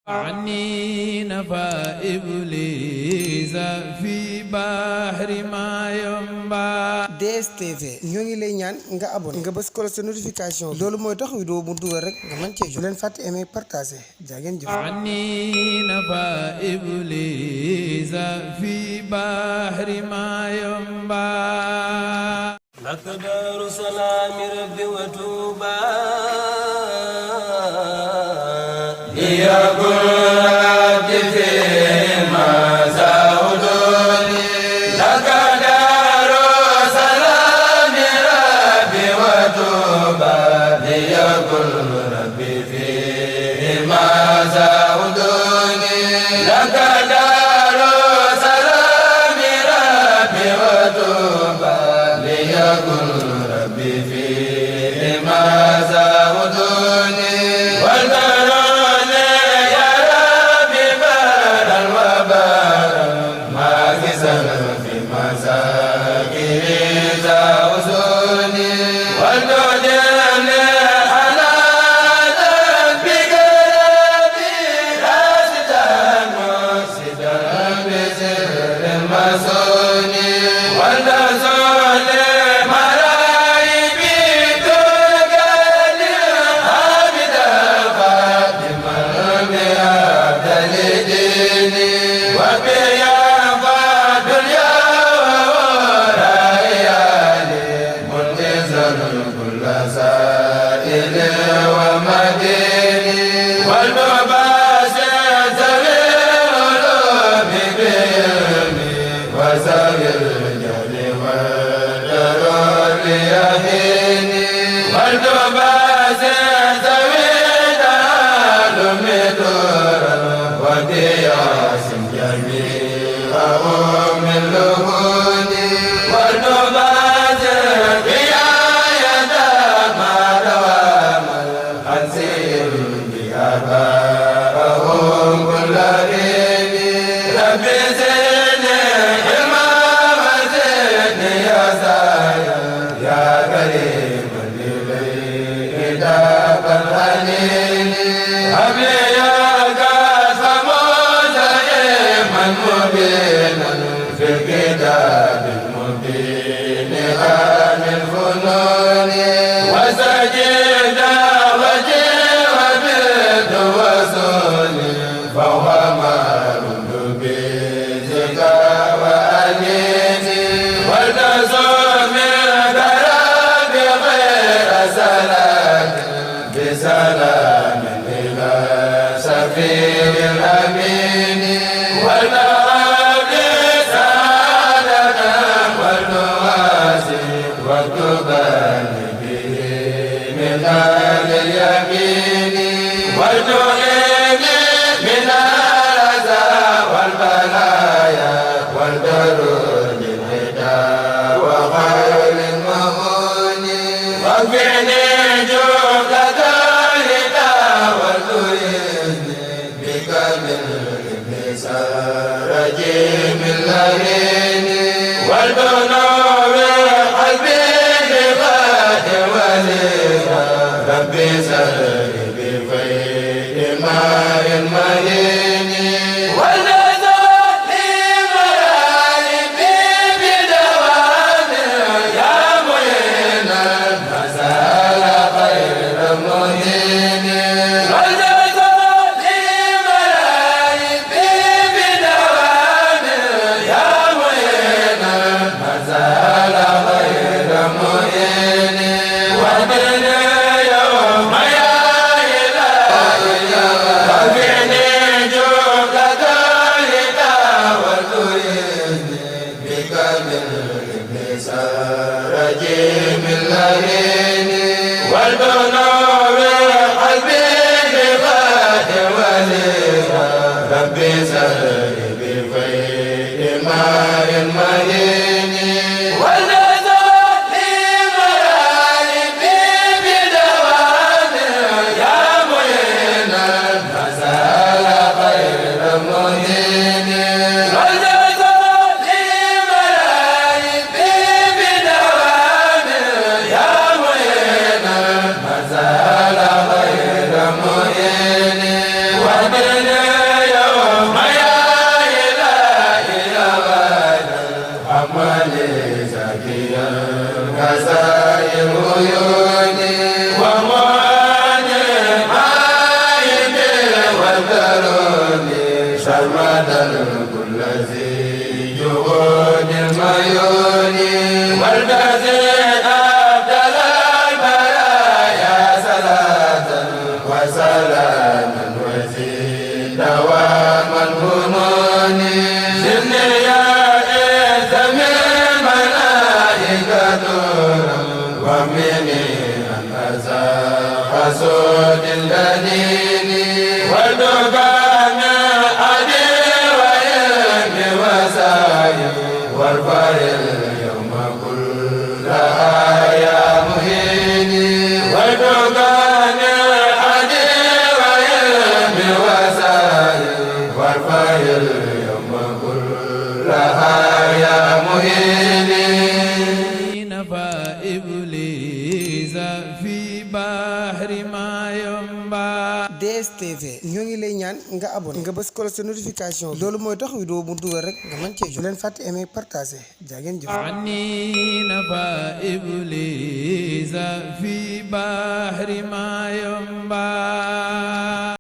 عني نفى إبليس في بحر ما ينبع. DSTV ñoo ngi lay ñaan nga abonné nga bës ko sa notification loolu mooy tax vidéo bu dugal rek nga mën cee jot. Bu leen fàtte aimer partager jaa ngeen jëf. عني نفى إبليس في بحر ما ينبع. لك دار سلام ربي وتوبى ليكن ربي فيما زودني. لك دار سلام ربي وتوبى ليكن ربي فيما زودني. لك دار سلام ربي وتوبى ليكن ربي فيما زودني. والتروني يا ربي بارا وبارا ماكسا في مساكني زوزني. والتدلني على ذنبك ربي راشدا مرشدا بسر المسوني. والتزولي زال غير مهين وبنا DSTV ñoo ngi lay ñaan nga abonné nga bës ko sa notification loolu mooy tax vidéo bu dugal rek nga mën cee jot leen fàtte aimer partager jaa ngeen jëf ani nafa iblisa fi bahri ma yamba